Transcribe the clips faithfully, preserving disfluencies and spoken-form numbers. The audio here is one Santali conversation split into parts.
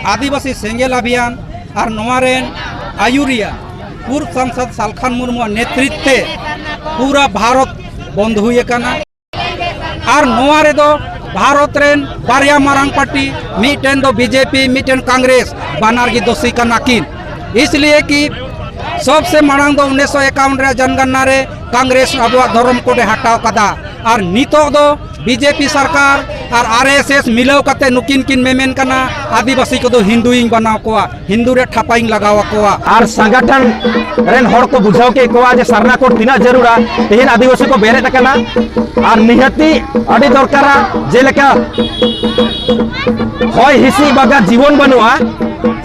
ᱟᱹᱫᱤᱵᱟᱹᱥᱤ ᱥᱮᱸᱜᱮᱞ ᱚᱵᱷᱤᱭᱟᱱ ᱟᱨ ᱱᱚᱣᱟ ᱨᱮᱱ ᱟᱹᱭᱩᱨᱤᱭᱟᱹ ᱯᱩᱨᱵ ᱥᱟᱝᱥᱚᱫ ᱥᱟᱞᱠᱷᱟᱱ ᱢᱩᱨᱢᱩᱣᱟᱜ ᱱᱮᱛᱨᱤᱛ ᱛᱮ ᱯᱩᱨᱟ ᱵᱷᱟᱨᱚᱛ ᱵᱚᱱᱫ ᱦᱩᱭ ᱟᱠᱟᱱᱟ᱾ ᱟᱨ ᱱᱚᱣᱟ ᱨᱮᱫᱚ ᱵᱷᱟᱨᱚᱛ ᱨᱮᱱ ᱵᱟᱨᱭᱟ ᱢᱟᱨᱟᱝ ᱯᱟᱨᱴᱤ, ᱢᱤᱫᱴᱮᱱ ᱫᱚ ᱵᱤᱡᱮᱯᱤ, ᱢᱤᱫᱴᱮᱱ ᱠᱚᱝᱜᱨᱮᱥ, ᱵᱟᱱᱟᱨ ᱜᱮ ᱫᱳᱥᱤ ᱠᱟᱱᱟ ᱠᱤᱱ᱾ ᱤᱥᱞᱤᱭᱮ ᱠᱤ ᱥᱚᱵᱥᱮ ᱢᱟᱲᱟᱝ ᱫᱚ ᱩᱱᱤᱥᱥᱚ ᱮᱠᱟᱣᱚᱱ ᱨᱮ ᱡᱚᱱᱜᱚᱱᱱᱟ ᱨᱮ ᱠᱚᱝᱜᱨᱮᱥ ᱟᱵᱚᱣᱟᱜ ᱫᱷᱚᱨᱚᱢ ᱠᱳᱰ ᱮ ᱦᱟᱴᱟᱣ ᱠᱟᱫᱟ, ᱟᱨ ᱱᱤᱛᱚᱜ ᱫᱚ ᱵᱤᱡᱮᱯᱤ ᱥᱚᱨᱠᱟᱨ ᱟᱨ ᱟᱨ ᱮᱥ ᱮᱥ ᱢᱤᱞᱟᱹᱣ ᱠᱟᱛᱮ ᱱᱩᱠᱤᱱ ᱠᱤᱱ ᱢᱮᱢᱮᱱ ᱠᱟᱱᱟ ᱟᱹᱫᱤᱵᱟᱹᱥᱤ ᱠᱚᱫᱚ ᱦᱤᱱᱫᱩᱭᱤᱧ ᱵᱟᱱᱟᱣ ᱠᱚᱣᱟ, ᱦᱤᱱᱫᱩ ᱨᱮ ᱴᱷᱟᱯᱟᱧ ᱞᱟᱜᱟᱣ ᱟᱠᱚᱣᱟ᱾ ᱟᱨ ᱥᱚᱝᱜᱚᱴᱷᱚᱱ ᱨᱮᱱ ᱦᱚᱲ ᱠᱚ ᱵᱩᱡᱷᱟᱹᱣ ᱠᱮᱫ ᱠᱚᱣᱟ ᱡᱮ ᱥᱟᱨᱱᱟ ᱠᱳᱰ ᱛᱤᱱᱟᱹᱜ ᱡᱟᱹᱨᱩᱲᱟ᱾ ᱛᱮᱦᱮᱧ ᱟᱹᱫᱤᱵᱟᱹᱥᱤ ᱠᱚ ᱵᱮᱨᱮᱫ ᱟᱠᱟᱱᱟ ᱟᱨ ᱱᱤᱦᱟᱹᱛᱤ ᱟᱹᱰᱤ ᱫᱚᱨᱠᱟᱨᱟ, ᱡᱮᱞᱮᱠᱟ ᱦᱚᱭ ᱦᱤᱸᱥᱤᱫ ᱵᱟᱜᱟ ᱡᱤᱵᱚᱱ ᱵᱟᱹᱱᱩᱜᱼᱟ,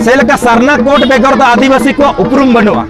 ᱥᱮ ᱞᱮᱠᱟ ᱥᱟᱨᱱᱟ ᱠᱳᱰ ᱵᱮᱜᱚᱨ ᱫᱚ ᱟᱹᱫᱤᱵᱟᱹᱥᱤ ᱠᱚᱣᱟᱜ ᱩᱯᱨᱩᱢ ᱵᱟᱹᱱᱩᱜᱼᱟ᱾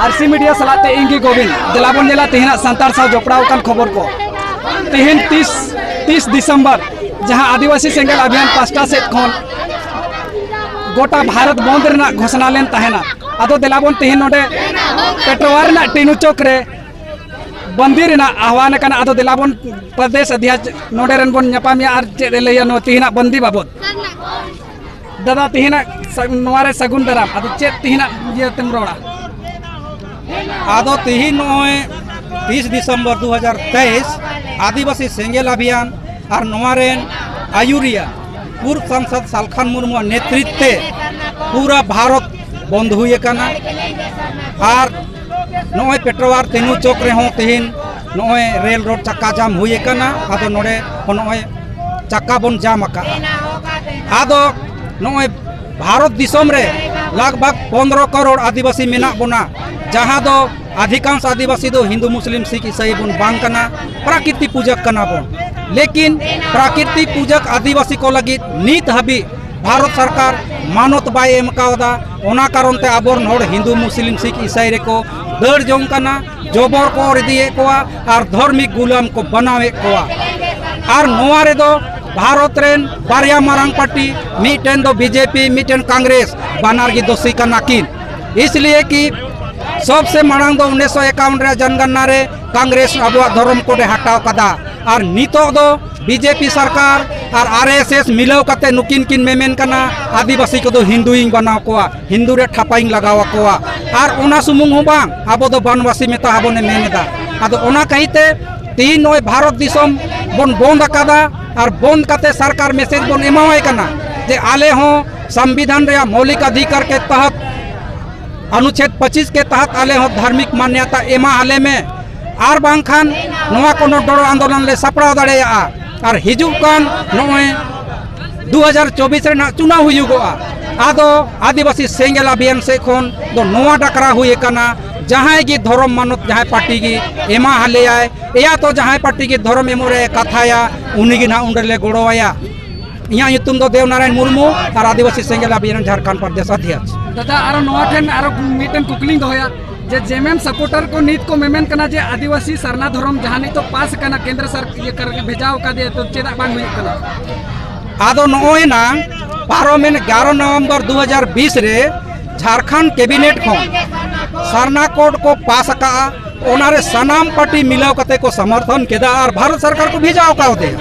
ᱟᱨᱥᱤ ᱢᱤᱰᱤᱭᱟ ᱥᱟᱞᱟᱜ ᱛᱮ ᱤᱧ ᱜᱮ ᱜᱳᱵᱤᱱ᱾ ᱫᱮᱞᱟ ᱵᱚᱱ ᱧᱮᱞᱟ ᱛᱮᱦᱮᱧᱟᱜ ᱥᱟᱱᱛᱟᱲ ᱥᱟᱶ ᱡᱚᱯᱲᱟᱣ ᱟᱠᱟᱱ ᱠᱷᱚᱵᱚᱨ ᱠᱚ᱾ ᱛᱮᱦᱮᱧ ᱛᱤᱥ, ᱛᱤᱥ ᱰᱤᱥᱮᱢᱵᱚᱨ, ᱡᱟᱦᱟᱸ ᱟᱹᱫᱤᱵᱟᱹᱥᱤ ᱥᱮᱸᱜᱮᱞ ᱚᱵᱷᱤᱭᱟᱱ ᱯᱟᱥᱴᱟ ᱥᱮᱫ ᱠᱷᱚᱱ ᱜᱚᱴᱟ ᱵᱷᱟᱨᱚᱛ ᱵᱚᱱᱫ ᱨᱮᱱᱟᱜ ᱜᱷᱳᱥᱚᱱᱟ ᱞᱮᱱ ᱛᱟᱦᱮᱱᱟ᱾ ᱟᱫᱚ ᱫᱮᱞᱟ ᱵᱚᱱ ᱛᱮᱦᱮᱧ ᱱᱚᱰᱮ ᱯᱮᱴᱨᱳᱣᱟ ᱨᱮᱱᱟᱜ ᱴᱤᱱᱩ ᱪᱚᱠ ᱨᱮ ᱵᱟᱱᱫᱤ ᱨᱮᱱᱟᱜ ᱟᱦᱣᱟᱱ ᱟᱠᱟᱱᱟ᱾ ᱟᱫᱚ ᱫᱮᱞᱟ ᱵᱚᱱ ᱯᱨᱚᱫᱮᱥ ᱚᱫᱷᱭᱟᱠᱷ ᱱᱚᱰᱮ ᱨᱮᱱ ᱵᱚᱱ ᱧᱟᱯᱟᱢᱮᱭᱟ ᱟᱨ ᱪᱮᱫ ᱮ ᱞᱟᱹᱭᱟ ᱱᱚᱣᱟ ᱛᱮᱦᱮᱧᱟᱜ ᱵᱟᱱᱫᱤ ᱵᱟᱵᱚᱫ᱾ ᱫᱟᱫᱟ, ᱛᱮᱦᱮᱧᱟᱜ ᱥᱟ-, ᱱᱚᱣᱟ ᱨᱮ ᱥᱟᱹᱜᱩᱱ ᱫᱟᱨᱟᱢ, ᱟᱫᱚ ᱪᱮᱫ ᱛᱮᱦᱮᱧᱟᱜ ᱤᱭᱟᱹ ᱛᱮᱢ ᱨᱚᱲᱟ? ᱟᱫᱚ ᱛᱮᱦᱮᱧ ᱱᱚᱜᱼᱚᱭ ᱛᱤᱥ ᱰᱤᱥᱮᱢᱵᱚᱨ ᱫᱩ ᱦᱟᱡᱟᱨ ᱛᱮᱭᱤᱥ ᱟᱹᱫᱤᱵᱟᱹᱥᱤ ᱥᱮᱸᱜᱮᱞ ᱚᱵᱷᱤᱭᱟᱱ ᱟᱨ ᱱᱚᱣᱟ ᱨᱮᱱ ᱟᱹᱭᱩᱨᱤᱭᱟᱹ ᱯᱩᱨᱵ ᱥᱟᱝᱥᱚᱫ ᱥᱟᱞᱠᱷᱟᱱ ᱢᱩᱨᱢᱩᱣᱟᱜ ᱱᱮᱛᱨᱤᱛ ᱛᱮ ᱯᱩᱨᱟ ᱵᱷᱟᱨᱚᱛ ᱵᱚᱱᱫ ᱦᱩᱭ ᱟᱠᱟᱱᱟ᱾ ᱟᱨ ᱱᱚᱜᱼᱚᱭ ᱯᱮᱴᱨᱳᱣᱟᱨ ᱛᱮᱱᱩ ᱪᱚᱠ ᱨᱮᱦᱚᱸ ᱛᱮᱦᱮᱧ ᱱᱚᱜᱼᱚᱭ ᱨᱮᱞ ᱨᱳᱰ ᱪᱟᱠᱟ ᱡᱟᱢ ᱦᱩᱭ ᱟᱠᱟᱱᱟ᱾ ᱟᱫᱚ ᱱᱚᱰᱮ ᱦᱚᱸ ᱱᱚᱜᱼᱚᱭ ᱪᱟᱠᱟ ᱵᱚᱱ ᱡᱟᱢ ᱟᱠᱟᱫᱼᱟ᱾ ᱟᱫᱚ ᱱᱚᱜᱼᱚᱭ ᱵᱷᱟᱨᱚᱛ ᱫᱤᱥᱚᱢ ᱨᱮ ᱞᱟᱜᱽ ᱵᱷᱟᱜᱽ ᱯᱚᱱᱫᱽᱨᱚ ᱠᱟᱨᱳᱲ ᱟᱹᱫᱤᱵᱟᱹᱥᱤ ᱢᱮᱱᱟᱜ ᱵᱚᱱᱟ, ᱡᱟᱦᱟᱸ ᱫᱚ ᱟᱫᱷᱤᱠᱟᱝᱥ ᱟᱹᱫᱤᱵᱟᱹᱥᱤ ᱫᱚ ᱦᱤᱱᱫᱩ, ᱢᱩᱥᱞᱤᱢ, ᱥᱤᱠᱷ, ᱤᱥᱟᱹᱭ ᱵᱚᱱ ᱵᱟᱝ ᱠᱟᱱᱟ, ᱯᱨᱟᱠᱨᱤᱛᱤ ᱯᱩᱡᱟᱹ ᱠᱟᱱᱟ ᱵᱚᱱ᱾ ᱞᱮᱠᱤᱱ ᱯᱨᱟᱠᱨᱤᱛᱤ ᱯᱩᱡᱟᱹ ᱟᱹᱫᱤᱵᱟᱹᱥᱤ ᱠᱚ ᱞᱟᱹᱜᱤᱫ ᱱᱤᱛ ᱦᱟᱹᱵᱤᱡ ᱵᱷᱟᱨᱚᱛ ᱥᱚᱨᱠᱟᱨ ᱢᱟᱱᱚᱛ ᱵᱟᱭ ᱮᱢ ᱠᱟᱣᱫᱟ᱾ ᱚᱱᱟ ᱠᱟᱨᱚᱱ ᱛᱮ ᱟᱵᱚᱨᱮᱱ ᱦᱚᱲ ᱦᱤᱱᱫᱩ, ᱢᱩᱥᱞᱤᱢ, ᱥᱤᱠᱷ, ᱤᱥᱟᱹᱭ ᱨᱮᱠᱚ ᱫᱟᱹᱲ ᱡᱚᱝ ᱠᱟᱱᱟ, ᱡᱚᱵᱚᱨ ᱠᱚ ᱚᱨ ᱤᱫᱤᱭᱮᱫ ᱠᱚᱣᱟ ᱟᱨ ᱫᱷᱚᱨᱢᱤᱠ ᱜᱩᱞᱟᱢ ᱠᱚ ᱵᱮᱱᱟᱣᱮᱫ ᱠᱚᱣᱟ᱾ ᱟᱨ ᱱᱚᱣᱟ ᱨᱮᱫᱚ ᱵᱷᱟᱨᱚᱛ ᱨᱮᱱ ᱵᱟᱨᱭᱟ ᱢᱟᱨᱟᱝ ᱯᱟᱨᱴᱤ, ᱢᱤᱫᱴᱮᱱ ᱫᱚ ᱵᱤᱡᱮᱯᱤ, ᱢᱤᱫᱴᱮᱱ ᱠᱚᱝᱜᱨᱮᱥ, ᱵᱟᱱᱟᱨ ᱜᱮ ᱫᱳᱥᱤ ᱠᱟᱱᱟ ᱠᱤᱱ᱾ ᱤᱥᱞᱤᱭᱮ ᱠᱤ ᱥᱚᱵᱥᱮ ᱢᱟᱲᱟᱝ ᱫᱚ ᱩᱱᱤᱥᱥᱚ ᱮᱠᱟᱣᱟᱱ ᱨᱮᱭᱟᱜ ᱡᱚᱱᱜᱚᱱᱱᱟ ᱨᱮ ᱠᱚᱝᱜᱨᱮᱥ ᱟᱵᱚᱣᱟᱜ ᱫᱷᱚᱨᱚᱢ ᱠᱳᱰ ᱮ ᱦᱟᱴᱟᱣ ᱠᱟᱫᱟ᱾ ᱟᱨ ᱱᱤᱛᱚᱜ ᱫᱚ ᱵᱤᱡᱮᱯᱤ ᱥᱚᱨᱠᱟᱨ ᱟᱨ ᱟᱨ ᱮᱥ ᱮᱥ ᱢᱤᱞᱟᱹᱣ ᱠᱟᱛᱮ ᱱᱩᱠᱤᱱ ᱠᱤᱱ ᱢᱮᱢᱮᱱ ᱠᱟᱱᱟ, ᱟᱹᱫᱤᱵᱟᱹᱥᱤ ᱠᱚᱫᱚ ᱦᱤᱱᱫᱩᱭᱤᱧ ᱵᱮᱱᱟᱣ ᱠᱚᱣᱟ, ᱦᱤᱱᱫᱩ ᱨᱮ ᱴᱷᱟᱯᱟᱧ ᱞᱟᱜᱟᱣ ᱟᱠᱚᱣᱟ᱾ ᱟᱨ ᱚᱱᱟ ᱥᱩᱢᱩᱝ ᱦᱚᱸ ᱵᱟᱝ, ᱟᱵᱚ ᱫᱚ ᱵᱟᱱᱣᱟᱥᱤ ᱢᱮᱛᱟ ᱦᱚᱸᱵᱚᱱ ᱢᱮᱱ ᱮᱫᱟ᱾ ᱟᱫᱚ ᱚᱱᱟ ᱠᱟᱹᱦᱤᱛᱮ ᱛᱤᱦᱤᱧ ᱱᱚᱜᱼᱚᱭ ᱵᱷᱟᱨᱚᱛ ᱫᱤᱥᱚᱢ ᱵᱚᱱ ᱵᱚᱱᱫ ᱟᱠᱟᱫᱟ, ᱟᱨ ᱵᱚᱱᱫ ᱠᱟᱛᱮ ᱥᱚᱨᱠᱟᱨ ᱢᱮᱥᱮᱡᱽ ᱵᱚᱱ ᱮᱢᱟᱣᱟᱭ ᱠᱟᱱᱟ ᱡᱮ ᱟᱞᱮ ᱦᱚᱸ ᱥᱚᱝᱵᱤᱫᱷᱟᱱ ᱨᱮᱭᱟᱜ ᱢᱳᱣᱞᱤᱠ ᱚᱫᱷᱤᱠᱟᱨ ᱠᱮ ᱛᱟᱦᱟᱛ ᱚᱱᱩᱪᱷᱮᱫ ᱯᱚᱸᱪᱤᱥ ᱠᱮ ᱛᱟᱦᱟᱛ ᱟᱞᱮ ᱦᱚᱸ ᱫᱷᱟᱨᱢᱤᱠ ᱢᱟᱱᱭᱟᱛᱟ ᱮᱢᱟ ᱟᱞᱮ ᱢᱮ, ᱟᱨ ᱵᱟᱝᱠᱷᱟᱱ ᱱᱚᱣᱟ ᱠᱚ ᱰᱚᱲᱚ ᱟᱱᱫᱳᱞᱚᱱ ᱞᱮ ᱥᱟᱯᱲᱟᱣ ᱫᱟᱲᱮᱭᱟᱜᱼᱟ᱾ ᱟᱨ ᱦᱤᱡᱩᱜ ᱠᱟᱱ ᱱᱚᱜᱼᱚᱭ ᱫᱩ ᱦᱟᱡᱟᱨ ᱪᱚᱵᱵᱤᱥ ᱨᱮᱱᱟᱜ ᱪᱩᱱᱟᱣ ᱦᱩᱭᱩᱜᱚᱜᱼᱟ᱾ ᱟᱫᱚ ᱟᱹᱫᱤᱵᱟᱹᱥᱤ ᱥᱮᱸᱜᱮᱞ ᱟᱵᱷᱤᱭᱟᱱ ᱥᱮᱫ ᱠᱷᱚᱱ ᱫᱚ ᱱᱚᱣᱟ ᱰᱟᱠᱨᱟ ᱦᱩᱭ ᱟᱠᱟᱱᱟ, ᱡᱟᱦᱟᱸᱭ ᱜᱮ ᱫᱷᱚᱨᱚᱢ ᱢᱟᱱᱚᱛ ᱡᱟᱦᱟᱸᱭ ᱯᱟᱨᱴᱤ ᱜᱮ ᱮᱢᱟ ᱦᱟᱞᱮᱭᱟᱭ, ᱮᱭᱟ ᱛᱚ ᱡᱟᱦᱟᱸᱭ ᱯᱟᱨᱴᱤ ᱜᱮ ᱫᱷᱚᱨᱚᱢ ᱮᱢᱚᱜ ᱨᱮ ᱠᱟᱛᱷᱟᱭᱟ, ᱩᱱᱤ ᱜᱮ ᱱᱟᱦᱟᱜ ᱩᱱ ᱨᱮᱞᱮ ᱜᱚᱲᱚᱣᱟᱭᱟ᱾ ᱤᱧᱟᱹᱜ ᱧᱩᱛᱩᱢ ᱫᱚ ᱫᱮᱵ ᱱᱟᱨᱟᱭᱚᱱ ᱢᱩᱨᱢᱩ ᱟᱨ ᱟᱹᱫᱤᱵᱟᱹᱥᱤ ᱥᱮᱸᱜᱮᱞ ᱟᱵᱷᱤᱭᱟᱱ ᱡᱷᱟᱲᱠᱷᱚᱸᱰ ᱯᱨᱚᱫᱮᱥ ᱚᱫᱷᱭᱚᱠᱥ᱾ ᱫᱟᱫᱟ, ᱟᱨᱚ ᱱᱚᱣᱟ ᱴᱷᱮᱱ ᱟᱨᱚ ᱢᱤᱫᱴᱮᱱ ᱠᱩᱠᱞᱤᱧ ᱫᱚᱦᱚᱭᱟ ᱡᱮ ᱡᱮᱢᱮᱢ ᱥᱟᱯᱳᱨᱴᱟᱨ ᱠᱚ ᱱᱤᱛ ᱠᱚ ᱢᱮᱢᱮᱱ ᱠᱟᱱᱟ ᱡᱮ ᱟᱹᱫᱤᱵᱟᱹᱥᱤ ᱥᱟᱨᱱᱟ ᱫᱷᱚᱨᱚᱢ ᱡᱟᱦᱟᱸ ᱱᱤᱛᱚᱜ ᱯᱟᱥ ᱟᱠᱟᱱᱟ ᱠᱮᱱᱫᱨᱚ ᱥᱚᱨᱠᱟᱨ ᱵᱷᱮᱡᱟᱣ ᱟᱠᱟᱫᱮᱭᱟ, ᱛᱚ ᱪᱮᱫᱟᱜ ᱵᱟᱝ ᱦᱩᱭᱩᱜ ᱠᱟᱱᱟ? ᱟᱫᱚ ᱱᱚᱜᱼᱚᱭ ᱱᱟᱝ ᱯᱟᱨᱚᱢᱮᱱ ᱮᱜᱟᱨᱚ ᱱᱚᱵᱷᱮᱢᱵᱚᱨ ᱫᱩ ᱦᱟᱡᱟᱨ ᱵᱤᱥ ᱨᱮ ᱡᱷᱟᱲᱠᱷᱚᱸᱰ ᱠᱮᱵᱤᱱᱮᱴ ᱠᱷᱚᱱ ᱥᱟᱨᱱᱟ ᱠᱳᱰ ᱠᱚ ᱯᱟᱥ ᱟᱠᱟᱫᱼᱟ, ᱚᱱᱟᱨᱮ ᱥᱟᱱᱟᱢ ᱯᱟᱨᱴᱤ ᱢᱤᱞᱟᱹᱣ ᱠᱟᱛᱮ ᱠᱚ ᱥᱚᱢᱚᱨᱛᱷᱚᱱ ᱠᱮᱫᱟ ᱟᱨ ᱵᱷᱟᱨᱚᱛ ᱥᱚᱨᱠᱟᱨ ᱠᱚ ᱵᱷᱮᱡᱟᱣ ᱠᱟᱣᱫᱮᱭᱟ᱾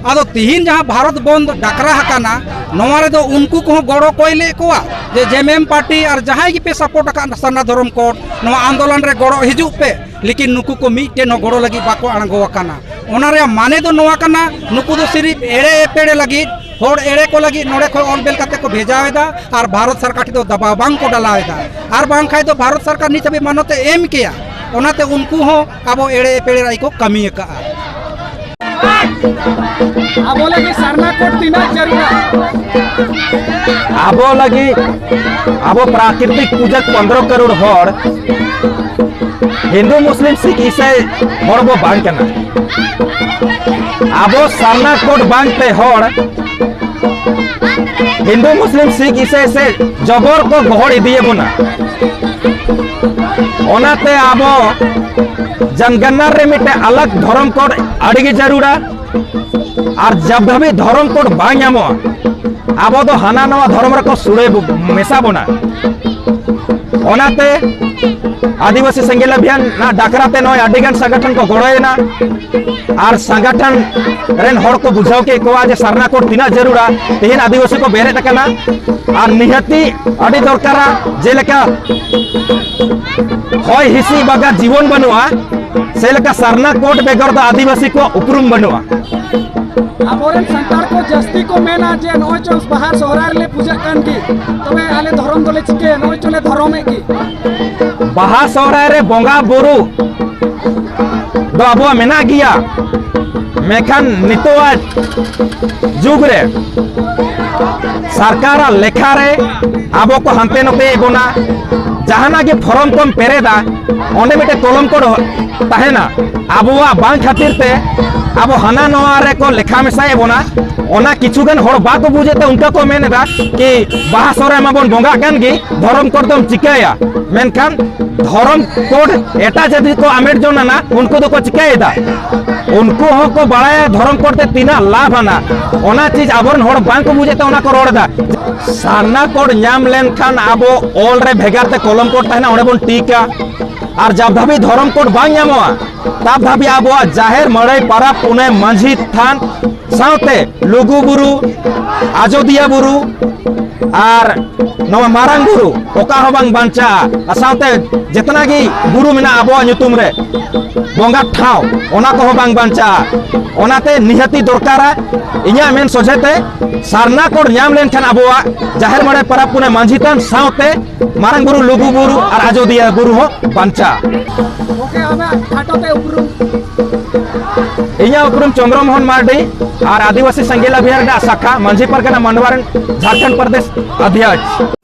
ᱟᱫᱚ ᱛᱤᱦᱤᱧ ᱡᱟᱦᱟᱸ ᱵᱷᱟᱨᱚᱛ ᱵᱚᱱᱫ ᱰᱟᱠᱨᱟ ᱟᱠᱟᱱᱟ, ᱱᱚᱣᱟ ᱨᱮᱫᱚ ᱩᱱᱠᱩ ᱠᱚᱦᱚᱸ ᱜᱚᱲᱚ ᱠᱚᱭ ᱞᱮᱫ ᱠᱚᱣᱟ ᱡᱮ ᱡᱮᱢᱮᱢ ᱯᱟᱨᱴᱤ ᱟᱨ ᱡᱟᱦᱟᱸᱭ ᱜᱮᱯᱮ ᱥᱟᱯᱳᱨᱴ ᱟᱠᱟᱫ ᱥᱟᱨᱱᱟ ᱫᱷᱚᱨᱚᱢ ᱠᱳᱰ, ᱱᱚᱣᱟ ᱟᱱᱫᱳᱞᱚᱱ ᱨᱮ ᱜᱚᱲᱚ ᱦᱤᱡᱩᱜ ᱯᱮ, ᱞᱮᱠᱤᱱ ᱱᱩᱠᱩ ᱠᱚ ᱢᱤᱫᱴᱮᱱ ᱦᱚᱸ ᱜᱚᱲᱚ ᱞᱟᱹᱜᱤᱫ ᱵᱟᱠᱚ ᱟᱬᱜᱚ ᱟᱠᱟᱱᱟ᱾ ᱚᱱᱟ ᱨᱮᱭᱟᱜ ᱢᱟᱱᱮ ᱫᱚ ᱱᱚᱣᱟ ᱠᱟᱱᱟ, ᱱᱩᱠᱩ ᱫᱚ ᱥᱤᱨᱤᱯ ᱮᱲᱮ ᱮᱯᱮᱲᱮ ᱞᱟᱹᱜᱤᱫ ᱦᱚᱲ ᱮᱲᱮ ᱠᱚ ᱞᱟᱹᱜᱤᱫ ᱱᱚᱰᱮ ᱠᱷᱚᱱ ᱚᱞ ᱵᱮᱞ ᱠᱟᱛᱮ ᱠᱚ ᱵᱷᱮᱡᱟᱣ ᱮᱫᱟ ᱟᱨ ᱵᱷᱟᱨᱚᱛ ᱥᱚᱨᱠᱟᱨ ᱴᱷᱮᱱ ᱫᱚ ᱫᱟᱵᱟᱣ ᱵᱟᱝ ᱠᱚ ᱰᱟᱞᱟᱣ ᱮᱫᱟ᱾ ᱟᱨ ᱵᱟᱝᱠᱷᱟᱱ ᱫᱚ ᱵᱷᱟᱨᱚᱛ ᱥᱚᱨᱠᱟᱨ ᱱᱤᱛ ᱦᱟᱹᱵᱤᱡ ᱢᱟᱱᱚᱛ ᱮ ᱮᱢ ᱠᱮᱭᱟ᱾ ᱚᱱᱟᱛᱮ ᱩᱱᱠᱩ ᱦᱚᱸ ᱟᱵᱚ ᱮᱲᱮ ᱮᱯᱮᱲᱮ ᱨᱟᱭ ᱠᱚ ᱠᱟᱹᱢᱤ ᱟᱠᱟᱫᱼᱟ᱾ ᱟᱵᱚ ᱞᱟᱹᱜᱤᱫ ᱥᱟᱨᱱᱟ ᱠᱳᱰ ᱛᱤᱱᱟᱹᱜ ᱡᱟᱹᱨᱩᱲᱟ? ᱟᱵᱚ ᱞᱟᱹᱜᱤᱫ, ᱟᱵᱚ ᱯᱨᱟᱠᱨᱤᱛᱤᱠ ᱯᱩᱡᱟᱹ ᱯᱚᱱᱫᱽᱨᱚ ᱠᱟᱨᱳᱲ ᱦᱚᱲ ᱦᱤᱱᱫᱩ, ᱢᱩᱥᱞᱤᱢ, ᱥᱤᱠᱷ, ᱤᱥᱟᱹᱭ ᱦᱚᱲ ᱵᱚ ᱵᱟᱝ ᱠᱟᱱᱟ᱾ ᱟᱵᱚ ᱥᱟᱨᱱᱟ ᱠᱳᱰ ᱵᱟᱝ ᱛᱮ ᱦᱚᱲ ᱦᱤᱱᱫᱩ, ᱢᱩᱥᱞᱤᱢ, ᱥᱤᱠᱷ, ᱤᱥᱟᱹᱭ ᱥᱮ ᱡᱚᱵᱚᱨ ᱠᱚ ᱜᱚᱦᱚᱲ ᱤᱫᱤᱭᱮᱫ ᱵᱚᱱᱟ᱾ ᱚᱱᱟᱛᱮ ᱟᱵᱚ ᱡᱟᱱᱜᱟᱱᱟ ᱨᱮ ᱢᱤᱫᱴᱮᱱ ᱟᱞᱟᱜᱽ ᱫᱷᱚᱨᱚᱢ ᱠᱳᱰ ᱟᱹᱰᱤ ᱜᱮ ᱡᱟᱹᱨᱩᱲᱟ᱾ ᱟᱨ ᱡᱟᱵ ᱫᱷᱟᱹᱵᱤᱡ ᱫᱷᱚᱨᱚᱢ ᱠᱳᱰ ᱵᱟᱝ ᱧᱟᱢᱚᱜᱼᱟ, ᱟᱵᱚ ᱫᱚ ᱦᱟᱱᱟ ᱱᱟᱣᱟ ᱫᱷᱚᱨᱚᱢ ᱨᱮᱠᱚ ᱥᱩᱲᱮ ᱵᱚ-, ᱢᱮᱥᱟ ᱵᱚᱱᱟ᱾ ᱚᱱᱟᱛᱮ ᱟᱹᱫᱤᱵᱟᱹᱥᱤ ᱥᱮᱸᱜᱮᱞ ᱚᱵᱷᱤᱭᱟᱱ ᱨᱮᱱᱟᱜ ᱰᱟᱠᱨᱟ ᱛᱮ ᱱᱚᱜᱼᱚᱭ ᱟᱹᱰᱤ ᱜᱟᱱ ᱥᱚᱝᱜᱚᱴᱷᱚᱱ ᱠᱚ ᱜᱚᱲᱚᱭᱮᱱᱟ᱾ ᱟᱨ ᱥᱚᱝᱜᱚᱴᱷᱚᱱ ᱨᱮᱱ ᱦᱚᱲ ᱠᱚ ᱵᱩᱡᱷᱟᱹᱣ ᱠᱮᱫ ᱠᱚᱣᱟ ᱡᱮ ᱥᱟᱨᱱᱟ ᱠᱳᱰ ᱛᱤᱱᱟᱹᱜ ᱡᱟᱹᱨᱩᱲᱟ᱾ ᱛᱮᱦᱮᱧ ᱟᱹᱫᱤᱵᱟᱹᱥᱤ ᱠᱚ ᱵᱮᱨᱮᱫ ᱟᱠᱟᱱᱟ᱾ ᱟᱨ ᱱᱤᱦᱟᱹᱛᱤ ᱟᱹᱰᱤ ᱫᱚᱨᱠᱟᱨᱟ, ᱡᱮᱞᱮᱠᱟ ᱦᱚᱭ ᱦᱤᱸᱥᱤᱫ ᱵᱟᱜᱟᱱ ᱡᱤᱵᱚᱱ ᱵᱟᱹᱱᱩᱜᱼᱟ, ᱥᱮ ᱞᱮᱠᱟ ᱥᱟᱨᱱᱟ ᱠᱳᱰ ᱵᱮᱜᱚᱨ ᱫᱚ ᱟᱹᱫᱤᱵᱟᱹᱥᱤ ᱠᱚᱣᱟᱜ ᱩᱯᱨᱩᱢ ᱵᱟᱹᱱᱩᱜᱼᱟ᱾ ᱟᱵᱚᱨᱮᱱ ᱥᱟᱱᱛᱟᱲ ᱠᱚ ᱡᱟᱹᱥᱛᱤ ᱠᱚ ᱢᱮᱱᱟ ᱡᱮ ᱱᱚᱜᱼᱚᱭ ᱪᱚ ᱵᱟᱦᱟ ᱥᱚᱦᱨᱟᱭ ᱨᱮᱞᱮ ᱯᱩᱡᱟᱹᱜ ᱠᱟᱱ ᱜᱮ, ᱛᱚᱵᱮ ᱟᱞᱮ ᱫᱷᱚᱨᱚᱢ ᱫᱚᱞᱮ ᱪᱤᱠᱟᱹᱭᱟ? ᱱᱚᱜᱼᱚᱭ ᱪᱚᱞᱮ ᱫᱷᱚᱨᱚᱢᱮᱫ ᱜᱮ᱾ ᱵᱟᱦᱟ ᱥᱚᱦᱨᱟᱭ ᱨᱮ ᱵᱚᱸᱜᱟ ᱵᱩᱨᱩ ᱫᱚ ᱟᱵᱚᱣᱟᱜ ᱢᱮᱱᱟᱜ ᱜᱮᱭᱟ, ᱢᱮᱱᱠᱷᱟᱱ ᱱᱤᱛᱚᱜᱟᱜ ᱡᱩᱜᱽ ᱨᱮ ᱥᱚᱨᱠᱟᱨᱟᱜ ᱞᱮᱠᱷᱟ ᱨᱮ ᱟᱵᱚ ᱠᱚ ᱦᱟᱱᱛᱮ ᱱᱚᱛᱮᱭᱮᱫ ᱵᱚᱱᱟ᱾ ᱡᱟᱦᱟᱱᱟᱜ ᱜᱮ ᱯᱷᱚᱨᱚᱢ ᱠᱚᱢ ᱯᱮᱨᱮᱫᱟ, ᱚᱸᱰᱮ ᱢᱤᱫᱴᱮᱱ ᱠᱚᱞᱚᱢ ᱠᱚ ᱛᱟᱦᱮᱱᱟ᱾ ᱟᱵᱚᱣᱟᱜ ᱵᱟᱝ ᱠᱷᱟᱹᱛᱤᱨ ᱛᱮ ᱟᱵᱚ ᱦᱟᱱᱟ ᱱᱚᱣᱟ ᱨᱮᱠᱚ ᱞᱮᱠᱷᱟ ᱢᱮᱥᱟᱭᱮᱫ ᱵᱚᱱᱟ᱾ ᱚᱱᱟ ᱠᱤᱪᱷᱩ ᱜᱟᱱ ᱦᱚᱲ ᱵᱟᱠᱚ ᱵᱩᱡᱮᱫ ᱛᱮ ᱚᱱᱠᱟ ᱠᱚ ᱢᱮᱱ ᱮᱫᱟ ᱠᱤ ᱵᱟᱦᱟ ᱥᱚᱦᱨᱟᱭ ᱢᱟᱵᱚᱱ ᱵᱚᱸᱜᱟᱜ ᱠᱟᱱ ᱜᱮ, ᱫᱷᱚᱨᱚᱢ ᱠᱳᱰ ᱫᱚᱢ ᱪᱤᱠᱟᱹᱭᱟ? ᱢᱮᱱᱠᱷᱟᱱ ᱫᱷᱚᱨᱚᱢ ᱠᱳᱰ ᱮᱴᱟᱜ ᱡᱟᱹᱛᱤ ᱠᱚ ᱟᱢᱮᱴ ᱡᱚᱝ ᱟᱱᱟ, ᱩᱱᱠᱩ ᱫᱚᱠᱚ ᱪᱤᱠᱟᱹᱭᱮᱫᱟ? ᱩᱱᱠᱩ ᱦᱚᱸᱠᱚ ᱵᱟᱲᱟᱭᱟ ᱫᱷᱚᱨᱚᱢ ᱠᱳᱰ ᱛᱮ ᱛᱤᱱᱟᱹᱜ ᱞᱟᱵᱷ ᱟᱱᱟ᱾ ᱚᱱᱟ ᱪᱤᱡᱽ ᱟᱵᱚᱨᱮᱱ ᱦᱚᱲ ᱵᱟᱝ ᱠᱚ ᱵᱩᱡᱮᱫ ᱛᱮ ᱚᱱᱟ ᱠᱚ ᱨᱚᱲ ᱮᱫᱟ᱾ ᱥᱟᱨᱱᱟ ᱠᱳᱰ ᱧᱟᱢ ᱞᱮᱱᱠᱷᱟᱱ ᱟᱵᱚ ᱚᱞ ᱨᱮ ᱵᱷᱮᱜᱟᱨ ᱛᱮ ᱠᱚᱞᱚᱢ ᱠᱳᱰ ᱛᱟᱦᱮᱱᱟ, ᱚᱸᱰᱮ ᱵᱚᱱ ᱴᱤᱠᱟ᱾ ᱟᱨ ᱡᱟᱵ ᱫᱷᱟᱹᱵᱤᱡ ᱫᱷᱚᱨᱚᱢ ᱠᱳᱰ ᱵᱟᱝ ᱧᱟᱢᱚᱜᱼᱟ, ᱛᱟᱵ ᱫᱷᱟᱹᱵᱤᱡ ᱟᱵᱚᱣᱟᱜ ᱡᱟᱦᱮᱨ, ᱢᱟᱹᱲᱟᱹᱭ, ᱯᱟᱨᱟᱵᱽ, ᱯᱩᱱᱟᱹᱭ, ᱢᱟᱹᱡᱷᱤ ᱛᱷᱟᱱ ᱥᱟᱶᱛᱮ ᱞᱩᱜᱩ ᱵᱩᱨᱩ, ᱟᱡᱳᱫᱤᱭᱟᱹ ᱵᱩᱨᱩ, ᱟᱨ ᱱᱚᱣᱟ ᱢᱟᱨᱟᱝ ᱵᱩᱨᱩ ᱚᱠᱟ ᱦᱚᱸ ᱵᱟᱝ ᱵᱟᱧᱪᱟᱜᱼᱟ᱾ ᱟᱨ ᱥᱟᱶᱛᱮ ᱡᱮᱛᱱᱟ ᱜᱮ ᱵᱩᱨᱩ ᱢᱮᱱᱟᱜᱼᱟ ᱟᱵᱚᱣᱟᱜ ᱧᱩᱛᱩᱢ ᱨᱮ, ᱵᱚᱸᱜᱟ ᱴᱷᱟᱶ, ᱚᱱᱟ ᱠᱚᱦᱚᱸ ᱵᱟᱝ ᱵᱟᱧᱪᱟᱜᱼᱟ᱾ ᱚᱱᱟᱛᱮ ᱱᱤᱦᱟᱹᱛᱤ ᱫᱚᱨᱠᱟᱨᱟ, ᱤᱧᱟᱹᱜ ᱢᱮᱱ ᱥᱚᱡᱷᱮ ᱛᱮ, ᱥᱟᱨᱱᱟ ᱠᱳᱰ ᱧᱟᱢ ᱞᱮᱱᱠᱷᱟᱱ ᱟᱵᱚᱣᱟᱜ ᱡᱟᱦᱮᱨ ᱢᱟᱲᱮ, ᱯᱟᱨᱟᱵᱽ ᱯᱩᱱᱟᱹᱭ, ᱢᱟᱹᱡᱷᱤ ᱛᱷᱟᱱ ᱥᱟᱶᱛᱮ ᱢᱟᱨᱟᱝ ᱵᱩᱨᱩ, ᱞᱩᱜᱩ ᱵᱩᱨᱩ ᱟᱨ ᱟᱡᱳᱫᱤᱭᱟᱹ ᱵᱩᱨᱩ ᱦᱚᱸ ᱵᱟᱧᱪᱟᱜᱼᱟ᱾ ᱜᱚᱢᱠᱮ, ᱟᱢᱟᱜ ᱠᱷᱟᱴᱚ ᱛᱮ ᱩᱯᱨᱩᱢ? ᱤᱧᱟᱹᱜ ᱩᱯᱨᱩᱢ ᱪᱚᱱᱫᱨᱚ ᱢᱳᱦᱚᱱ ᱢᱟᱨᱰᱤ, ᱟᱨ ᱟᱹᱫᱤᱵᱟᱹᱥᱤ ᱥᱟᱸᱜᱮᱞᱟ ᱵᱤᱦᱟᱨ ᱨᱮᱱᱟᱜ ᱥᱟᱠᱷᱟ ᱢᱟᱹᱡᱷᱤ ᱯᱟᱨᱜᱟᱱᱟ ᱢᱟᱱᱰᱣᱟ ᱨᱮᱱ ᱡᱷᱟᱲᱠᱷᱚᱸᱰ ᱯᱨᱚᱫᱮᱥ ᱚᱫᱷᱭᱚᱠᱥ᱾